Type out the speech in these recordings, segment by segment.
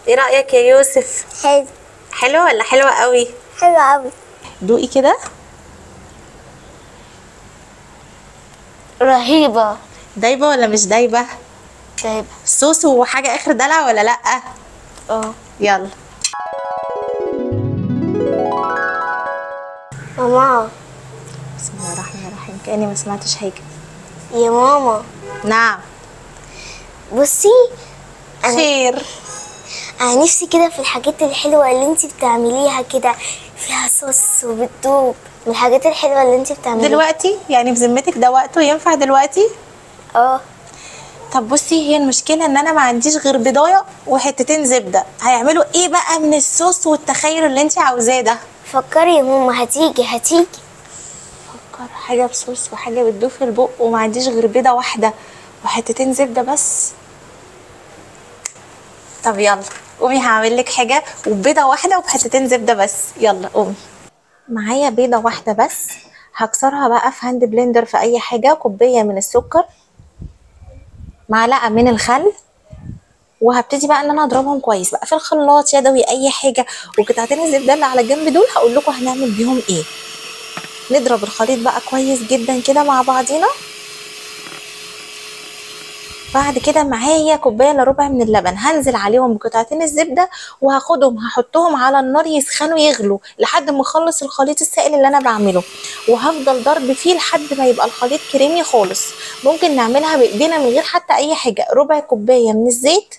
ايه رأيك يا يوسف؟ حلو. حلوة ولا حلوة قوي؟ حلوة قوي. دوقي كده. رهيبة. دايبة ولا مش دايبة؟ دايبة. صوص وحاجة اخر دلع ولا لأ؟ اه. يلا. ماما. بسم الله الرحمن الرحيم، كأني ما سمعتش حاجة. يا ماما. نعم. بصي أنا خير. انا نفسي كده في الحاجات الحلوة اللي انتي بتعمليها كده، فيها صوص وبتدوب، من الحاجات الحلوة اللي انتي بتعمليها دلوقتي. يعني بذمتك ده وقته ينفع دلوقتي؟ اه. طب بصي، هي المشكلة ان انا ما عنديش غير بيضايه وحتتين زبدة، هيعملوا ايه بقى من الصوص والتخيل اللي انتي عاوزاه ده؟ فكري يا ماما، هتيجي هتيجي. فكر حاجة بصوص وحاجه بتدوب في البق، وما عنديش غير بيضة واحدة وحتتين زبدة بس. طب يلا قومي، هعمل لك حاجة وبيضه واحدة وبحتتين زبدة بس. يلا قومي. معايا بيضة واحدة بس، هكسرها بقى في hand blender في اي حاجة. كوباية من السكر، معلقه من الخل، وهبتدي بقى ان انا اضربهم كويس بقى في الخلاط يدوي اي حاجة. وقطعتين الزبدة اللي على الجنب دول هقول لكم هنعمل بيهم ايه. نضرب الخليط بقى كويس جدا كده مع بعضينا. بعد كده معايا كوباية الا ربع من اللبن، هنزل عليهم بقطعتين الزبدة وهاخدهم هحطهم على النار يسخنوا يغلوا لحد ما اخلص الخليط السائل اللي انا بعمله، وهفضل ضرب فيه لحد ما يبقى الخليط كريمي خالص. ممكن نعملها بايدينا من غير حتى اي حاجة. ربع كوباية من الزيت،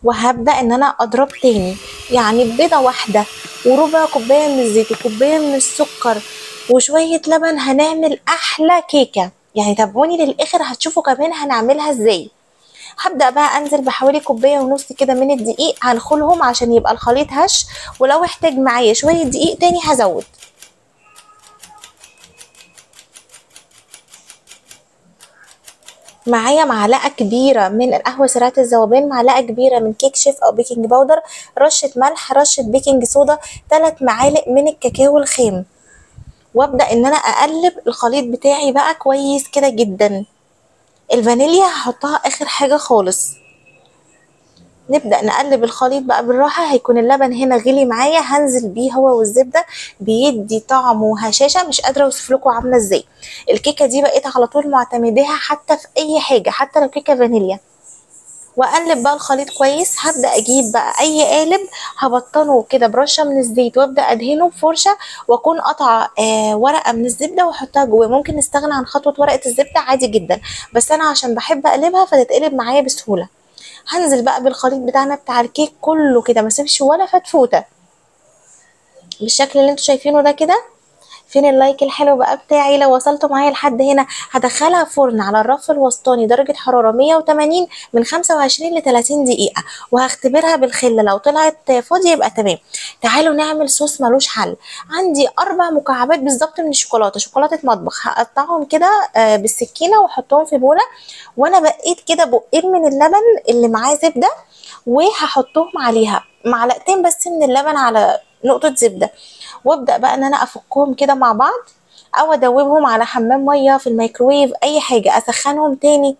وهبدا ان انا اضرب تاني، يعني بيضة واحدة وربع كوباية من الزيت وكوبايه من السكر وشوية لبن، هنعمل احلى كيكة. يعني تابعوني للاخر هتشوفوا كمان هنعملها ازاي. هبدأ بقى انزل بحوالي كوباية ونص كده من الدقيق، هنخلهم عشان يبقى الخليط هش، ولو احتاج معايا شوية دقيق تاني هزود. معايا معلقة كبيرة من القهوة سريعة الذوبان، معلقة كبيرة من كيك شيف او baking powder، رشة ملح، رشة baking soda، 3 معالق من الكاكاو الخام. وابدأ ان انا اقلب الخليط بتاعي بقى كويس كده جدا. الفانيليا هحطها اخر حاجة خالص. نبدأ نقلب الخليط بقى بالراحة. هيكون اللبن هنا غلي معايا، هنزل بيه هو والزبدة، بيدي طعم وهشاشة مش قادرة اوصف لكم عاملة ازاي. الكيكة دي بقيت على طول معتمداها حتى في اي حاجة، حتى لو كيكة فانيليا. واقلب بقى الخليط كويس. هبدأ اجيب بقى اي قالب هبطنه كده برشة من الزيت، وابدأ ادهنه بفرشة، واكون قطعة ورقة من الزبدة واحطها جواه. ممكن نستغنى عن خطوة ورقة الزبدة عادي جدا، بس انا عشان بحب اقلبها فتتقلب معايا بسهولة. هنزل بقى بالخليط بتاعنا بتاع الكيك كله كده، ما اسيبش ولا فتفوتة، بالشكل اللي انتوا شايفينه ده كده. فين ال like الحلو بقى بتاعي؟ لو وصلتوا معايا لحد هنا هدخلها فرن على الرف الوسطاني درجة حرارة 180 من 25 ل 30 دقيقة، وهختبرها بالخلة، لو طلعت فاضية يبقى تمام. تعالوا نعمل صوص ملوش حل. عندي 4 مكعبات بالظبط من الشوكولاتة، شوكولاتة مطبخ، هقطعهم كده بالسكينة واحطهم في بولة، وانا بقيت كده بقين من اللبن اللي معاه زبدة وهحطهم عليها، معلقتين بس من اللبن على نقطة زبدة، وابدأ بقى ان انا افكهم كده مع بعض، او ادوبهم على حمام مية في الميكروويف، اي حاجة، اسخنهم تاني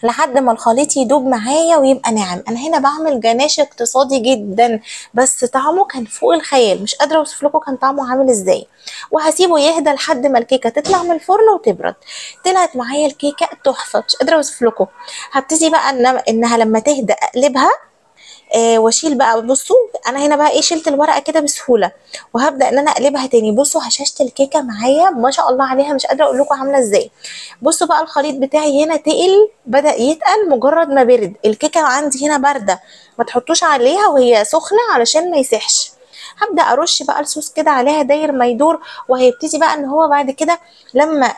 لحد ما الخليط يدوب معايا ويبقى ناعم. انا هنا بعمل جناش اقتصادي جدا، بس طعمه كان فوق الخيال، مش قادرة اوصف لكم كان طعمه عامل ازاي. وهسيبه يهدى لحد ما الكيكة تطلع من الفرن وتبرد. طلعت معايا الكيكة تحفة، مش قادرة اوصف لكم. هبتدي بقى انها لما تهدى اقلبها، واشيل بقى. بصوا انا هنا بقى ايه، شلت الورقة كده بسهولة، وهبدا ان انا اقلبها تاني. بصوا هشاشة الكيكه معايا ما شاء الله عليها، مش قادرة اقول لكم عامله ازاي. بصوا بقى الخليط بتاعي هنا تقل، بدا يتقل مجرد ما برد. الكيكه عندي هنا باردة، ما تحطوش عليها وهي سخنة علشان ما يسحش. هبدا ارش بقى الصوص كده عليها داير ما يدور، وهيبتدي بقى ان هو بعد كده لما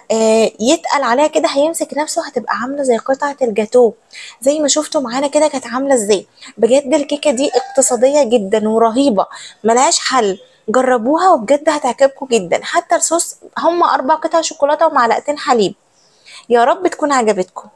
يتقل عليها كده هيمسك نفسه، هتبقى عامله زي قطعه الجاتوه زي ما شفتوا معانا كده كانت عامله ازاي. بجد الكيكه دي اقتصادية جدا ورهيبه، ملهاش حل، جربوها وبجد هتعجبكم جدا. حتى الصوص هم 4 قطع شوكولاتة ومعلقتين حليب. يا رب تكون عجبتكم.